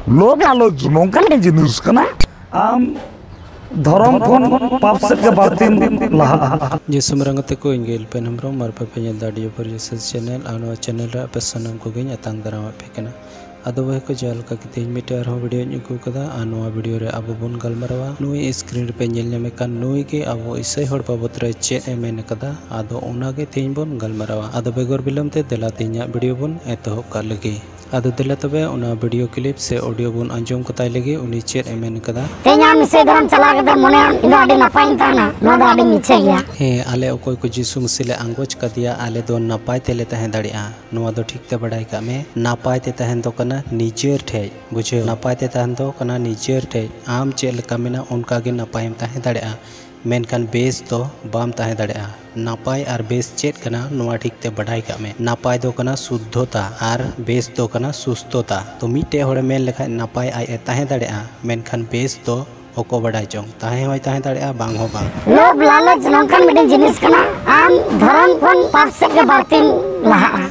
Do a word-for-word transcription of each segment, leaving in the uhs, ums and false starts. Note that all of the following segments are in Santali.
ᱞᱳᱵᱷ ᱞᱟᱞᱚᱪ ᱱᱚᱝᱠᱟᱱ ᱢᱤᱫᱴᱮᱱ ᱡᱤᱱᱤᱥ ᱠᱟᱱᱟ, ᱟᱢ ᱫᱷᱚᱨᱚᱢ ᱠᱷᱚᱱ ᱯᱟᱯ ᱥᱮᱫ ᱜᱮ ᱵᱟᱹᱲᱛᱤᱢ ᱞᱟᱦᱟᱜᱼᱟ᱾ ᱡᱤᱥᱩ ᱢᱟᱨᱟᱝ ᱜᱟᱛᱮ ᱠᱚ, ᱤᱧ ᱜᱮ ᱮᱞᱯᱮᱱ ᱦᱮᱢᱵᱨᱚᱢ, ᱟᱨ ᱯᱮ ᱧᱮᱞ ᱫᱟ ᱟᱹᱰᱤ ᱡᱚᱵᱚᱨ ᱡᱤᱥᱩ ᱪᱮᱱᱮᱞ᱾ ᱟᱨ ᱱᱚᱣᱟ ᱪᱮᱱᱮᱞ ᱨᱮ ᱟᱯᱮ ᱥᱟᱱᱟᱢ ᱠᱚᱜᱮᱧ ᱟᱛᱟᱝ ᱫᱟᱨᱟᱢᱮᱫ ᱯᱮ ᱠᱟᱱᱟ᱾ ᱟᱫᱚ ᱵᱚᱭᱦᱟ ᱠᱚ, ᱡᱟᱦᱟᱸ ᱞᱮᱠᱟ ᱜᱮ ᱛᱮᱦᱮᱧ ᱢᱤᱫᱴᱮᱱ ᱟᱨᱦᱚᱸ ᱵᱷᱤᱰᱤᱭᱳᱧ ᱟᱹᱜᱩ ᱠᱟᱫᱟ, ᱟᱨ ᱱᱚᱣᱟ ᱵᱷᱤᱰᱤᱭᱳ ᱨᱮ ᱟᱵᱚ ᱵᱚᱱ ᱜᱟᱞᱢᱟᱨᱟᱣᱟ ᱱᱩᱭ ᱥᱠᱨᱤᱱ ᱨᱮᱯᱮ ᱧᱮᱞ ᱧᱟᱢᱮ ᱠᱟᱱ ᱱᱩᱭ ᱜᱮ ᱟᱵᱚ ᱤᱥᱟᱹᱭ ᱦᱚᱲ ᱵᱟᱵᱚᱫ ᱨᱮ ᱪᱮᱫ ᱮ ᱢᱮᱱ ᱠᱟᱫᱟ᱾ ᱟᱫᱚ ᱚᱱᱟ ᱜᱮ ᱛᱮᱦᱮᱧ ᱵᱚᱱ ᱜᱟᱞᱢᱟᱨᱟᱣᱟ᱾ ᱟᱫᱚ ᱵᱮᱜᱚᱨ ᱵᱤᱞᱚᱢ ᱛᱮ ᱫᱮᱞᱟ ᱛᱮᱦᱮᱧᱟᱜ ᱵᱷᱤᱰᱤᱭᱳ ᱵᱚᱱ ᱮᱛᱚᱦᱚᱵ ᱠᱟᱜ ᱞᱮᱜᱮ᱾ ᱟᱫᱚ ᱫᱮᱞᱟ ᱛᱚᱵᱮ ᱚᱱᱟ ᱵᱷᱤᱰᱤᱭᱳ ᱠᱞᱤᱯ ᱥᱮ ᱚᱰᱤᱭᱳ ᱵᱚᱱ ᱟᱸᱡᱚᱢ ᱠᱟᱛᱟᱭ ᱞᱮᱜᱮ, ᱩᱱᱤ ᱪᱮᱫ ᱮ ᱢᱮᱱ ᱠᱟᱫᱟ᱾ ᱛᱮᱦᱮᱧ ᱟᱢ ᱤᱥᱟᱹᱭ ᱫᱷᱚᱨᱚᱢ ᱪᱟᱞᱟᱣ ᱠᱟᱛᱮ ᱢᱚᱱᱮᱭᱟᱢ, ᱤᱧ ᱫᱚ ᱟᱹᱰᱤ ᱱᱟᱯᱟᱭᱤᱧ ᱛᱟᱦᱮᱱᱟ, ᱱᱚᱣᱟ ᱫᱚ ᱟᱹᱰᱤ ᱢᱤᱪᱷᱟᱹ ᱜᱮᱭᱟ᱾ ᱦᱮᱸ, ᱟᱞᱮ ᱚᱠᱚᱭ ᱠᱚ ᱡᱤᱥᱩ ᱢᱟᱹᱥᱤ ᱞᱮ ᱟᱸᱜᱚᱪ ᱠᱟᱫᱮᱭᱟ, ᱟᱞᱮ ᱫᱚ ᱱᱟᱯᱟᱭ ᱛᱮᱞᱮ ᱛᱟᱦᱮᱸ ᱫᱟᱲᱮᱭᱟᱜᱼᱟ᱾ ᱱᱚᱣᱟ ᱫᱚ ᱴᱷᱤᱠ ᱛᱮ ᱵᱟᱰᱟᱭ ᱠᱟᱜ ᱢᱮ, ᱱᱟᱯᱟᱭ ᱛᱮ ᱛᱟᱦᱮᱱ ᱫᱚ ᱠᱟᱱᱟ ᱱᱤᱡᱮᱨ ᱴᱷᱮᱡ, ᱵᱩᱡᱷᱟᱹᱣ? ᱱᱟᱯᱟᱭ ᱛᱮ ᱛᱟᱦᱮᱱ ᱫᱚ ᱠᱟᱱᱟ ᱱᱤᱡᱮᱨ ᱴᱷᱮᱡ᱾ ᱟᱢ ᱪᱮᱫ ᱞᱮᱠᱟ ᱢᱮᱱᱟᱜ, ᱚᱱᱠᱟ ᱜᱮ ᱱᱟᱯᱟᱭᱮᱢ ᱛᱟᱦᱮᱸ ᱫᱟᱲᱮᱭᱟᱜᱼᱟ, ᱢᱮᱱᱠᱷᱟᱱ ᱵᱮᱥ ᱫᱚ ᱵᱟᱢ ᱛᱟᱦᱮᱸ ᱫᱟᱲᱮᱭᱟᱜᱼᱟ᱾ ᱱᱟᱯᱟᱭ ᱟᱨ ᱵᱮᱥ ᱪᱮᱫ ᱠᱟᱱᱟ, ᱱᱚᱣᱟ ᱴᱷᱤᱠ ᱛᱮ ᱵᱟᱰᱟᱭ ᱠᱟᱜ ᱢᱮ᱾ ᱱᱟᱯᱟᱭ ᱫᱚ ᱠᱟᱱᱟ ᱥᱩᱫᱽᱫᱷᱚᱛᱟ ᱟᱨ ᱵᱮᱥ ᱫᱚ ᱠᱟᱱᱟ ᱥᱩᱥᱛᱷᱚᱛᱟ᱾ ᱛᱚ ᱢᱤᱫᱴᱮᱡ ᱦᱚᱲᱮ ᱢᱮᱱ ᱞᱮᱠᱷᱟᱡ ᱱᱟᱯᱟᱭ ᱟᱡ ᱮ ᱛᱟᱦᱮᱸ ᱫᱟᱲᱮᱭᱟᱜᱼᱟ, ᱢᱮᱱᱠᱷᱟᱱ ᱵᱮᱥ ᱫᱚ ᱚᱠᱚ ᱵᱟᱰᱟᱭ ᱪᱚᱝ, ᱛᱟᱦᱮᱸ ᱦᱚᱸᱭ ᱛᱟᱦᱮᱸ ᱫᱟᱲᱮᱭᱟᱜᱼᱟ, ᱵᱟᱝ ᱦᱚᱸ ᱵᱟᱝ᱾ ᱞᱳᱵᱷ ᱞᱟᱞᱚᱪ ᱱᱚᱝᱠᱟᱱ ᱢᱤᱫᱴᱮᱱ ᱡᱤᱱᱤᱥ ᱠᱟᱱᱟ, ᱟᱢ ᱫᱷᱚᱨᱚᱢ ᱠᱷᱚᱱ ᱯᱟᱯ ᱥᱮᱫ ᱜᱮ ᱵᱟᱹᱲᱛᱤᱢ ᱞᱟᱦᱟᱜᱼᱟ᱾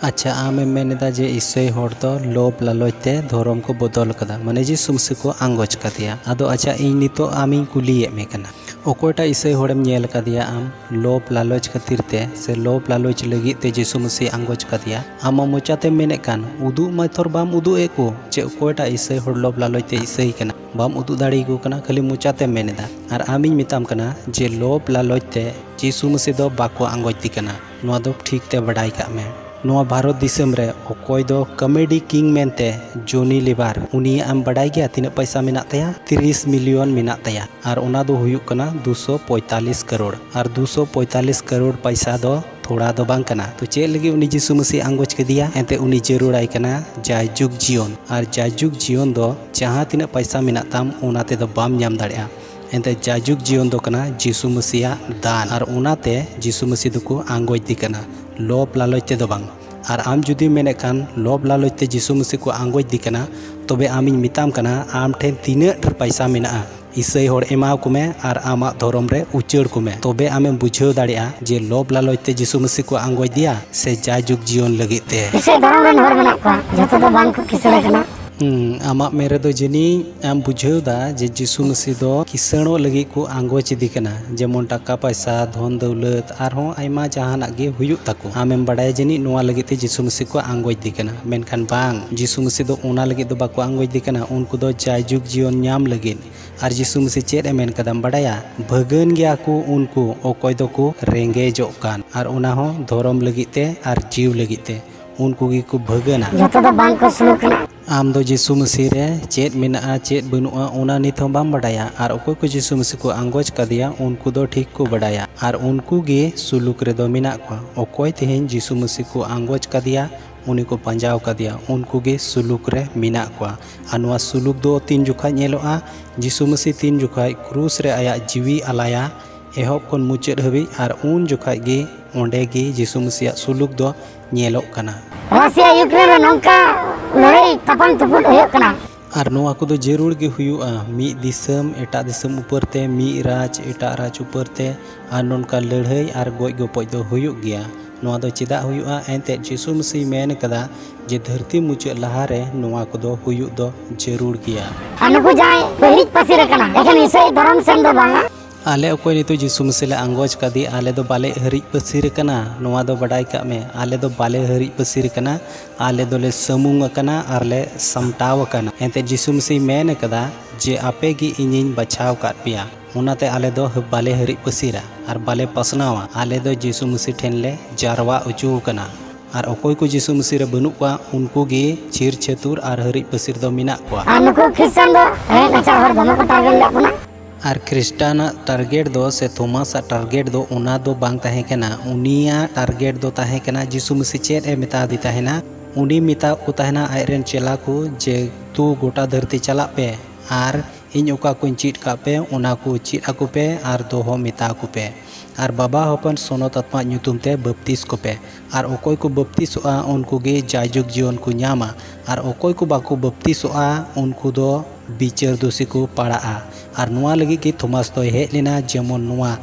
ᱟᱪᱪᱷᱟ, ᱟᱢᱮᱢ ᱢᱮᱱ ᱮᱫᱟ ᱡᱮ ᱤᱥᱟᱹᱭ ᱦᱚᱲ ᱫᱚ ᱞᱳᱵᱷ ᱞᱟᱞᱚᱪ ᱛᱮ ᱫᱷᱚᱨᱚᱢ ᱠᱚ ᱵᱚᱫᱚᱞ ᱠᱟᱫᱟ, ᱢᱟᱱᱮ ᱡᱤᱥᱩ ᱢᱟᱹᱥᱤ ᱠᱚ ᱟᱸᱜᱚᱪ ᱠᱟᱫᱮᱭᱟ᱾ ᱟᱫᱚ ᱟᱪᱪᱷᱟ, ᱤᱧ ᱱᱤᱛᱚᱜ ᱟᱢᱤᱧ ᱠᱩᱞᱤᱭᱮᱫ ᱢᱮ ᱠᱟᱱᱟ, ᱚᱠᱚᱭᱴᱟᱜ ᱤᱥᱟᱹᱭ ᱦᱚᱲᱮᱢ ᱧᱮᱞ ᱠᱟᱫᱮᱭᱟ ᱟᱢ ᱞᱳᱵᱷ ᱞᱟᱞᱚᱪ ᱠᱷᱟᱹᱛᱤᱨ ᱛᱮ ᱥᱮ ᱞᱳᱵᱷ ᱞᱟᱞᱚᱪ ᱞᱟᱹᱜᱤᱫ ᱛᱮ ᱡᱤᱥᱩ ᱢᱟᱹᱥᱤ ᱟᱸᱜᱚᱪ ᱠᱟᱫᱮᱭᱟ? ᱟᱢ ᱢᱟ ᱢᱚᱪᱟᱛᱮᱢ ᱢᱮᱱᱮᱫ ᱠᱟᱱ, ᱩᱫᱩᱜ ᱢᱟ ᱛᱷᱚᱨ ᱵᱟᱢ ᱩᱫᱩᱜ ᱮᱫ ᱠᱚ ᱡᱮ ᱚᱠᱚᱭᱴᱟᱜ ᱤᱥᱟᱹᱭ ᱦᱚᱲ ᱞᱳᱵᱷ ᱞᱟᱞᱚᱪ ᱛᱮ ᱤᱥᱟᱹᱭ ᱠᱟᱱᱟ, ᱵᱟᱢ ᱩᱫᱩᱜ ᱫᱟᱲᱮᱭᱟᱠᱚ ᱠᱟᱱᱟ, ᱠᱷᱟᱹᱞᱤ ᱢᱚᱪᱟᱛᱮᱢ ᱢᱮᱱ ᱮᱫᱟ᱾ ᱟᱨ ᱟᱢᱤᱧ ᱢᱮᱛᱟᱢ ᱠᱟᱱᱟ ᱡᱮ ᱞᱳᱵᱷ ᱞᱟᱞᱚᱪ ᱛᱮ ᱡᱤᱥᱩ ᱢᱟᱹᱥᱤ ᱫᱚ ᱵᱟᱠᱚ ᱟᱸᱜᱚᱪ ᱫᱮ ᱠᱟᱱᱟ, ᱱᱚᱣᱟ ᱫᱚ ᱴᱷᱤᱠ ᱛᱮ ᱵᱟᱰᱟᱭ ᱠᱟᱜ ᱢᱮ᱾ ᱱᱚᱣᱟ ᱵᱷᱟᱨᱚᱛ ᱫᱤᱥᱚᱢ ᱨᱮ ᱚᱠᱚᱭ ᱫᱚ ᱠᱚᱢᱮᱰᱤ ᱠᱤᱝ ᱢᱮᱱᱛᱮ ᱡᱚᱱᱤ ᱞᱤᱵᱷᱟᱨ, ᱩᱱᱤᱭᱟᱜ ᱮᱢ ᱵᱟᱰᱟᱭ ᱜᱮᱭᱟ ᱛᱤᱱᱟᱹᱜ ᱯᱚᱭᱥᱟ ᱢᱮᱱᱟᱜ ᱛᱟᱭᱟ? ᱛᱤᱨᱤᱥ ᱢᱤᱞᱤᱭᱚᱱ ᱢᱮᱱᱟᱜ ᱛᱟᱭᱟ, ᱟᱨ ᱚᱱᱟ ᱫᱚ ᱦᱩᱭᱩᱜ ᱠᱟᱱᱟ ᱫᱩᱥᱚ ᱯᱚᱸᱭᱛᱟᱞᱤᱥ ᱠᱟᱨᱳᱲ᱾ ᱟᱨ ᱫᱩᱥᱚ ᱯᱚᱸᱭᱛᱟᱞᱤᱥ ᱠᱟᱨᱳᱲ ᱯᱚᱭᱥᱟ ᱫᱚ ᱛᱷᱚᱲᱟ ᱫᱚ ᱵᱟᱝ ᱠᱟᱱᱟ᱾ ᱛᱚ ᱪᱮᱫ ᱞᱟᱹᱜᱤᱫ ᱩᱱᱤ ᱡᱤᱥᱩ ᱢᱟᱹᱥᱤ ᱟᱸᱜᱚᱪ ᱠᱮᱫᱮᱭᱟ? ᱮᱱᱛᱮ ᱩᱱᱤ ᱡᱟᱹᱨᱩᱲᱟᱭ ᱠᱟᱱᱟ ᱡᱟᱭᱡᱩᱜᱽ ᱡᱤᱭᱚᱱ, ᱟᱨ ᱡᱟᱭᱡᱩᱜᱽ ᱡᱤᱭᱚᱱ ᱫᱚ ᱡᱟᱦᱟᱸ ᱛᱤᱱᱟᱹᱜ ᱯᱚᱭᱥᱟ ᱢᱮᱱᱟᱜ ᱛᱟᱢ, ᱚᱱᱟ ᱛᱮᱫᱚ ᱵᱟᱢ ᱧᱟᱢ ᱫᱟᱲᱮᱭᱟᱜᱼᱟ᱾ ᱮᱱᱛᱮ ᱡᱟᱭᱡᱩᱜᱽ ᱡᱤᱭᱚᱱ ᱫᱚ ᱠᱟᱱᱟ ᱡᱤᱥᱩ ᱢᱟᱹᱥᱤᱭᱟᱜ ᱫᱟᱱ, ᱟᱨ ᱚᱱᱟᱛᱮ ᱡᱤᱥᱩ ᱢᱟᱹᱥᱤ ᱫᱚᱠᱚ ᱟᱸᱜᱚᱪ ᱫᱮ ᱠᱟᱱᱟ, ᱞᱳᱵᱷ ᱞᱟᱞᱚᱪ ᱛᱮᱫᱚ ᱵᱟᱝ᱾ ᱟᱨ ᱟᱢ ᱡᱩᱫᱤᱢ ᱢᱮᱱᱮᱫ ᱠᱷᱟᱱ ᱞᱳᱵᱷ ᱞᱟᱞᱚᱪ ᱛᱮ ᱡᱤᱥᱩ ᱢᱟᱹᱥᱤ ᱠᱚ ᱟᱸᱜᱚᱪ ᱫᱮ ᱠᱟᱱᱟ, ᱛᱚᱵᱮ ᱟᱢᱤᱧ ᱢᱮᱛᱟᱢ ᱠᱟᱱᱟ, ᱟᱢ ᱴᱷᱮᱱ ᱛᱤᱱᱟᱹᱜ ᱰᱷᱮᱨ ᱯᱚᱭᱥᱟ ᱢᱮᱱᱟᱜᱼᱟ, ᱤᱥᱟᱹᱭ ᱦᱚᱲ ᱮᱢᱟᱣᱟᱠᱚ ᱢᱮ ᱟᱨ ᱟᱢᱟᱜ ᱫᱷᱚᱨᱚᱢ ᱨᱮ ᱩᱪᱟᱹᱲ ᱠᱚᱢᱮ, ᱛᱚᱵᱮ ᱟᱢᱮᱢ ᱵᱩᱡᱷᱟᱹᱣ ᱫᱟᱲᱮᱭᱟᱜᱼᱟ ᱡᱮ ᱞᱳᱵᱷ ᱞᱟᱞᱚᱪ ᱛᱮ ᱡᱤᱥᱩ ᱢᱟᱹᱥᱤ ᱠᱚ ᱟᱸᱜᱚᱪ ᱫᱮᱭᱟ ᱥᱮ ᱡᱟᱭᱡᱩᱜᱽ ᱡᱤᱭᱚᱱ ᱞᱟᱹᱜᱤᱫ ᱛᱮ᱾ ᱤᱥᱟᱹᱭ ᱫᱷᱚᱨᱚᱢ ᱨᱮᱱ ᱦᱚᱲ ᱢᱮᱱᱟᱜ ᱠᱚᱣᱟ, ᱡᱷᱚᱛᱚ ᱫᱚ ᱵᱟᱝ ᱠᱚ ᱠᱤᱥᱟᱹᱬ ᱟᱠᱟᱱᱟ᱾ ᱦᱩᱸ, ᱟᱢᱟᱜ ᱢᱮᱱ ᱨᱮᱫᱚ ᱡᱟᱹᱱᱤᱡ ᱮᱢ ᱵᱩᱡᱷᱟᱹᱣ ᱫᱟ ᱡᱮ ᱡᱤᱥᱩ ᱢᱟᱹᱥᱤ ᱫᱚ ᱠᱤᱥᱟᱹᱬᱚᱜ ᱞᱟᱹᱜᱤᱫ ᱠᱚ ᱟᱸᱜᱚᱪ ᱤᱫᱤ ᱠᱟᱱᱟ, ᱡᱮᱢᱚᱱ ᱴᱟᱠᱟ ᱯᱟᱭᱥᱟ, ᱫᱷᱚᱱ ᱫᱟᱹᱣᱞᱟᱹᱛ, ᱟᱨᱦᱚᱸ ᱟᱭᱢᱟ ᱡᱟᱦᱟᱱᱟᱜ ᱜᱮ ᱦᱩᱭᱩᱜ ᱛᱟᱠᱚ᱾ ᱟᱢᱮᱢ ᱵᱟᱰᱟᱭᱟ ᱡᱟᱹᱱᱤᱡ ᱱᱚᱣᱟ ᱞᱟᱹᱜᱤᱫ ᱛᱮ ᱡᱤᱥᱩ ᱢᱟᱹᱥᱤ ᱠᱚ ᱟᱸᱜᱚᱪ ᱤᱫᱤ ᱠᱟᱱᱟ, ᱢᱮᱱᱠᱷᱟᱱ ᱵᱟᱝ, ᱡᱤᱥᱩ ᱢᱟᱹᱥᱤ ᱫᱚ ᱚᱱᱟ ᱞᱟᱹᱜᱤᱫ ᱫᱚ ᱵᱟᱠᱚ ᱟᱸᱜᱚᱪ ᱤᱫᱤ ᱠᱟᱱᱟ, ᱩᱱᱠᱩ ᱫᱚ ᱡᱟᱭᱡᱩᱜᱽ ᱡᱤᱭᱚᱱ ᱧᱟᱢ ᱞᱟᱹᱜᱤᱫ᱾ ᱟᱨ ᱡᱤᱥᱩ ᱢᱟᱹᱥᱤ ᱪᱮᱫ ᱮ ᱢᱮᱱ ᱠᱟᱫᱟᱢ ᱵᱟᱰᱟᱭᱟ? ᱵᱷᱟᱹᱜᱟᱹᱱ ᱜᱮᱭᱟ ᱠᱚ ᱩᱱᱠᱩ ᱚᱠᱚᱭ ᱫᱚᱠᱚ ᱨᱮᱸᱜᱮᱡᱚᱜ ᱠᱟᱱ, ᱟᱨ ᱚᱱᱟ ᱦᱚᱸ ᱫᱷᱚᱨᱚᱢ ᱞᱟᱹᱜᱤᱫ ᱛᱮ ᱟᱨ ᱡᱤᱣ ᱞᱟᱹᱜᱤᱫ ᱛᱮ᱾ ᱩᱱᱠᱩ ᱜᱮᱠᱚ ᱵᱷᱟᱹᱜᱟᱹᱱᱟ᱾ ᱡᱚᱛᱚ ᱫᱚ ᱵᱟᱝ ᱠᱚ ᱥᱩᱞᱩᱠ ᱠᱟᱱᱟ᱾ ᱟᱢ ᱫᱚ ᱡᱤᱥᱩ ᱢᱟᱹᱥᱤ ᱨᱮ ᱪᱮᱫ ᱢᱮᱱᱟᱜᱼᱟ, ᱪᱮᱫ ᱵᱟᱹᱱᱩᱜᱼᱟ, ᱚᱱᱟ ᱱᱤᱛ ᱦᱚᱸ ᱵᱟᱢ ᱵᱟᱰᱟᱭᱟ᱾ ᱟᱨ ᱚᱠᱚᱭ ᱠᱚ ᱡᱤᱥᱩ ᱢᱟᱹᱥᱤ ᱠᱚ ᱟᱸᱜᱚᱪ ᱠᱟᱫᱮᱭᱟ, ᱩᱱᱠᱩ ᱫᱚ ᱴᱷᱤᱠ ᱠᱚ ᱵᱟᱰᱟᱭᱟ᱾ ᱟᱨ ᱩᱱᱠᱩ ᱜᱮ ᱥᱩᱞᱩᱠ ᱨᱮᱫᱚ ᱢᱮᱱᱟᱜ ᱠᱚᱣᱟ᱾ ᱚᱠᱚᱭ ᱛᱮᱦᱮᱧ ᱡᱤᱥᱩ ᱢᱟᱹᱥᱤ ᱠᱚ ᱟᱸᱜᱚᱪ ᱠᱟᱫᱮᱭᱟ, ᱩᱱᱤ ᱠᱚ ᱯᱟᱸᱡᱟᱣ ᱠᱟᱫᱮᱭᱟ, ᱩᱱᱠᱩ ᱜᱮ ᱥᱩᱞᱩᱠ ᱨᱮ ᱢᱮᱱᱟᱜ ᱠᱚᱣᱟ᱾ ᱟᱨ ᱱᱚᱣᱟ ᱥᱩᱞᱩᱠ ᱫᱚ ᱛᱤᱱ ᱡᱚᱠᱷᱟᱡ ᱧᱮᱞᱚᱜᱼᱟ? ᱡᱤᱥᱩ ᱢᱟᱹᱥᱤ ᱛᱤᱱ ᱡᱚᱠᱷᱟᱡ ᱠᱨᱩᱥ ᱨᱮ ᱟᱭᱟᱜ ᱡᱤᱣᱤ ᱟᱞᱟᱭᱟ, ᱮᱦᱚᱵ ᱠᱷᱚᱱ ᱢᱩᱪᱟᱹᱫ ᱦᱟᱹᱵᱤᱡ, ᱟᱨ ᱩᱱ ᱡᱚᱠᱷᱟᱡ ᱜᱮ ᱚᱸᱰᱮ ᱜᱮ ᱡᱤᱥᱩ ᱢᱟᱹᱥᱤᱭᱟᱜ ᱥᱩᱞᱩᱠ ᱫᱚ ᱧᱮᱞᱚᱜ ᱠᱟᱱᱟ᱾ ᱨᱟᱥᱤᱭᱟ ᱤᱭᱩᱠᱨᱮᱱ ᱨᱮ ᱱᱚᱝᱠᱟ ᱞᱟᱹᱲᱦᱟᱹᱭ ᱛᱟᱯᱟᱢ ᱛᱩᱯᱩᱫ ᱦᱩᱭᱩᱜ ᱠᱟᱱᱟ᱾ ᱟᱨ ᱱᱚᱣᱟ ᱠᱚᱫᱚ ᱡᱟᱹᱨᱩᱲ ᱜᱮ ᱦᱩᱭᱩᱜᱼᱟ, ᱢᱤᱫ ᱫᱤᱥᱚᱢ ᱮᱴᱟᱜ ᱫᱤᱥᱚᱢ ᱩᱯᱟᱹᱨ ᱛᱮ, ᱢᱤᱫ ᱨᱟᱡᱽ ᱮᱴᱟᱜ ᱨᱟᱡᱽ ᱩᱯᱟᱹᱨ ᱛᱮ, ᱟᱨ ᱱᱚᱝᱠᱟ ᱞᱟᱹᱲᱦᱟᱹᱭ ᱟᱨ ᱜᱚᱡ ᱜᱚᱯᱚᱡ ᱫᱚ ᱦᱩᱭᱩᱜ ᱜᱮᱭᱟ᱾ ᱱᱚᱣᱟ ᱫᱚ ᱪᱮᱫᱟᱜ ᱦᱩᱭᱩᱜᱼᱟ? ᱮᱱᱛᱮᱫ ᱡᱤᱥᱩ ᱢᱟᱹᱥᱤᱭ ᱢᱮᱱ ᱠᱟᱫᱟ ᱡᱮ ᱫᱷᱟᱹᱨᱛᱤ ᱢᱩᱪᱟᱹᱫ ᱞᱟᱦᱟᱨᱮ ᱱᱚᱣᱟ ᱠᱚᱫᱚ ᱦᱩᱭᱩᱜ ᱫᱚ ᱡᱟᱹᱨᱩᱲ ᱜᱮᱭᱟ᱾ ᱟᱨ ᱱᱩᱠᱩ ᱡᱟᱦᱟᱸᱭ ᱠᱚ ᱦᱤᱨᱤᱡ ᱯᱟᱹᱥᱤᱨ ᱟᱠᱟᱱᱟ, ᱮᱠᱷᱮᱱ ᱤᱥᱟᱹᱭ ᱫᱷᱚᱨᱚᱢ ᱥᱮᱱ ᱫᱚ ᱵᱟᱝᱟ᱾ ᱟᱞᱮ ᱚᱠᱚᱭ ᱱᱤᱛᱚᱜ ᱡᱤᱥᱩ ᱢᱟᱹᱥᱤ ᱞᱮ ᱟᱸᱜᱚᱪ ᱠᱟᱫᱮ, ᱟᱞᱮ ᱫᱚ ᱵᱟᱞᱮ ᱦᱤᱨᱤᱡ ᱯᱟᱹᱥᱤᱨ ᱟᱠᱟᱱᱟ, ᱱᱚᱣᱟ ᱫᱚ ᱵᱟᱰᱟᱭ ᱠᱟᱜ ᱢᱮ᱾ ᱟᱞᱮ ᱫᱚ ᱵᱟᱞᱮ ᱦᱤᱨᱤᱡ ᱯᱟᱹᱥᱤᱨ ᱟᱠᱟᱱᱟ, ᱟᱞᱮ ᱫᱚᱞᱮ ᱥᱟᱹᱢᱩᱝ ᱟᱠᱟᱱᱟ ᱟᱨ ᱞᱮ ᱥᱟᱢᱴᱟᱣ ᱟᱠᱟᱱᱟ᱾ ᱮᱱᱛᱮ ᱡᱤᱥᱩ ᱢᱟᱹᱥᱤᱭ ᱢᱮᱱ ᱟᱠᱟᱫᱟ ᱡᱮ, "ᱟᱯᱮ ᱜᱮ ᱤᱧᱤᱧ ᱵᱟᱪᱷᱟᱣ ᱠᱟᱫ ᱯᱮᱭᱟ, ᱚᱱᱟᱛᱮ ᱟᱞᱮ ᱫᱚ ᱵᱟᱞᱮ ᱦᱤᱨᱤᱡ ᱯᱟᱹᱥᱤᱨᱟ ᱟᱨ ᱵᱟᱞᱮ ᱯᱟᱥᱱᱟᱣᱟ, ᱟᱞᱮ ᱫᱚ ᱡᱤᱥᱩ ᱢᱟᱹᱥᱤ ᱴᱷᱮᱱ ᱞᱮ ᱡᱟᱨᱣᱟ ᱚᱪᱚ ᱟᱠᱟᱱᱟ᱾" ᱟᱨ ᱚᱠᱚᱭ ᱠᱚ ᱡᱤᱥᱩ ᱢᱟᱹᱥᱤ ᱨᱮ ᱵᱟᱹᱱᱩᱜ ᱠᱚᱣᱟ, ᱩᱱᱠᱩ ᱜᱮ ᱪᱷᱤᱨ ᱪᱷᱟᱹᱛᱩᱨ ᱟᱨ ᱦᱤᱨᱤᱡ ᱯᱟᱹᱥᱤᱨ ᱫᱚ ᱢᱮᱱᱟᱜ ᱠᱚᱣᱟ᱾ ᱟᱨ ᱱᱩᱠᱩ ᱠᱷᱨᱤᱥᱴᱟᱱ ᱫᱚ ᱨᱮᱸᱜᱮᱡ ᱱᱟᱪᱟᱨ ᱦᱚᱲ ᱫᱚᱢᱮ ᱠᱚ ᱴᱟᱨᱜᱮᱴ ᱞᱮᱫ ᱵᱚᱱᱟ᱾ ᱟᱨ ᱠᱷᱨᱤᱥᱴᱟᱱᱟᱜ ᱴᱟᱨᱜᱮᱴ ᱫᱚ ᱥᱮ ᱛᱷᱚᱢᱟᱥᱟᱜ ᱴᱟᱨᱜᱮᱴ ᱫᱚ ᱚᱱᱟ ᱫᱚ ᱵᱟᱝ ᱛᱟᱦᱮᱸ ᱠᱟᱱᱟ᱾ ᱩᱱᱤᱭᱟᱜ ᱴᱟᱨᱜᱮᱴ ᱫᱚ ᱛᱟᱦᱮᱸ ᱠᱟᱱᱟ ᱡᱤᱥᱩ ᱢᱟᱹᱥᱤ ᱪᱮᱫ ᱮ ᱢᱮᱛᱟ ᱫᱮ ᱛᱟᱦᱮᱱᱟ? ᱩᱱᱤ ᱢᱮᱛᱟᱜ ᱠᱚ ᱛᱟᱦᱮᱱᱟ ᱟᱡ ᱨᱮᱱ ᱪᱮᱞᱟ ᱠᱚ ᱡᱮ, "ᱛᱩ ᱜᱚᱴᱟ ᱫᱷᱟᱹᱨᱛᱤ ᱪᱟᱞᱟᱜ ᱯᱮ ᱟᱨ ᱤᱧ ᱚᱠᱟ ᱠᱚᱧ ᱪᱮᱫ ᱠᱟᱜ ᱯᱮ, ᱚᱱᱟ ᱠᱚ ᱪᱮᱫ ᱟᱠᱚ ᱯᱮ ᱟᱨ ᱫᱚᱦᱚ ᱢᱮᱛᱟ ᱠᱚ ᱯᱮ᱾ ᱟᱨ ᱵᱟᱵᱟ, ᱦᱚᱯᱚᱱ, ᱥᱚᱱᱚᱛ ᱟᱛᱢᱟ ᱧᱩᱛᱩᱢ ᱛᱮ ᱵᱟᱯᱛᱤᱥ ᱠᱚᱯᱮ᱾ ᱟᱨ ᱚᱠᱚᱭ ᱠᱚ ᱵᱟᱯᱛᱤᱥᱚᱜᱼᱟ, ᱩᱱᱠᱩ ᱜᱮ ᱡᱟᱭᱡᱩᱜᱽ ᱡᱤᱭᱚᱱ ᱠᱚ ᱧᱟᱢᱟ᱾ ᱟᱨ ᱚᱠᱚᱭ ᱠᱚ ᱵᱟᱠᱚ ᱵᱟᱯᱛᱤᱥᱚᱜᱼᱟ, ᱩᱱᱠᱩ ᱫᱚ ᱵᱤᱪᱟᱹᱨ ᱫᱩᱥᱤ ᱠᱚ ᱯᱟᱲᱟᱜᱼᱟ᱾" ᱟᱨ ᱱᱚᱣᱟ ᱞᱟᱹᱜᱤᱫ ᱜᱮ ᱛᱷᱚᱢᱟᱥ ᱫᱚᱭ ᱦᱮᱡ ᱞᱮᱱᱟ, ᱡᱮᱢᱚᱱ ᱱᱚᱣᱟ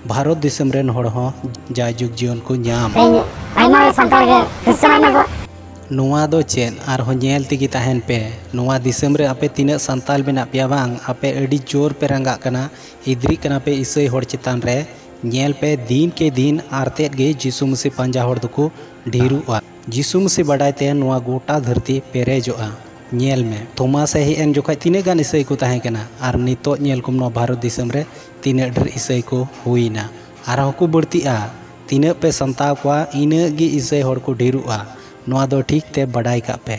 ᱵᱷᱟᱨᱚᱛ ᱫᱤᱥᱚᱢ ᱨᱮᱱ ᱦᱚᱲ ᱦᱚᱸ ᱡᱟᱭᱡᱩᱜᱽ ᱡᱤᱭᱚᱱ ᱠᱚ ᱧᱟᱢ᱾ ᱛᱮᱦᱮᱧ ᱟᱭᱢᱟ ᱥᱟᱱᱛᱟᱲ ᱜᱮ ᱠᱷᱨᱤᱥᱴᱟᱱ ᱮᱱᱟ ᱠᱚ᱾ ᱱᱚᱣᱟ ᱫᱚ ᱪᱮᱫ? ᱟᱨᱦᱚᱸ ᱧᱮᱞ ᱛᱮᱜᱮ ᱛᱟᱦᱮᱱ ᱯᱮ᱾ ᱱᱚᱣᱟ ᱫᱤᱥᱚᱢ ᱨᱮ ᱟᱯᱮ ᱛᱤᱱᱟᱹᱜ ᱥᱟᱱᱛᱟᱞ ᱢᱮᱱᱟᱜ ᱯᱮᱭᱟ ᱵᱟᱝ? ᱟᱯᱮ ᱟᱹᱰᱤ ᱡᱳᱨ ᱯᱮ ᱨᱟᱸᱜᱟᱜ ᱠᱟᱱᱟ, ᱦᱤᱫᱽᱨᱤᱜ ᱠᱟᱱᱟ ᱯᱮ ᱤᱥᱟᱹᱭ ᱦᱚᱲ ᱪᱮᱛᱟᱱ ᱨᱮ᱾ ᱧᱮᱞ ᱯᱮ, ᱫᱤᱱ ᱠᱮ ᱫᱤᱱ ᱟᱨ ᱛᱮᱫ ᱜᱮ ᱡᱤᱥᱩ ᱢᱟᱹᱥᱤ ᱯᱟᱸᱡᱟ ᱦᱚᱲ ᱫᱚᱠᱚ ᱰᱷᱮᱨᱚᱜᱼᱟ᱾ ᱡᱤᱥᱩ ᱢᱟᱹᱥᱤ ᱵᱟᱰᱟᱭ ᱛᱮ ᱱᱚᱣᱟ ᱜᱚᱴᱟ ᱫᱷᱟᱹᱨᱛᱤ ᱯᱮᱨᱮᱡᱚᱜᱼᱟ᱾ ᱧᱮᱞ ᱢᱮ, ᱛᱷᱚᱢᱟᱥ ᱮ ᱦᱮᱡ ᱮᱱ ᱡᱚᱠᱷᱟᱡ ᱛᱤᱱᱟᱹᱜ ᱜᱟᱱ ᱤᱥᱟᱹᱭ ᱠᱚ ᱛᱟᱦᱮᱸ ᱠᱟᱱᱟ, ᱟᱨ ᱱᱤᱛᱚᱜ ᱧᱮᱞ ᱠᱚᱢ ᱱᱚᱣᱟ ᱵᱷᱟᱨᱚᱛ ᱫᱤᱥᱚᱢ ᱨᱮ ᱛᱤᱱᱟᱹᱜ ᱰᱷᱮᱨ ᱤᱥᱟᱹᱭ ᱠᱚ ᱦᱩᱭᱱᱟ᱾ ᱟᱨᱦᱚᱸ ᱠᱚ ᱵᱟᱹᱲᱛᱤᱜᱼᱟ᱾ ᱛᱤᱱᱟᱹᱜ ᱯᱮ ᱥᱟᱱᱛᱟᱣ ᱠᱚᱣᱟ, ᱤᱱᱟᱹᱜ ᱜᱮ ᱤᱥᱟᱹᱭ ᱦᱚᱲ ᱠᱚ ᱰᱷᱮᱨᱚᱜᱼᱟ᱾ ᱱᱚᱣᱟ ᱫᱚ ᱴᱷᱤᱠ ᱛᱮ ᱵᱟᱰᱟᱭ ᱠᱟᱜ ᱯᱮ᱾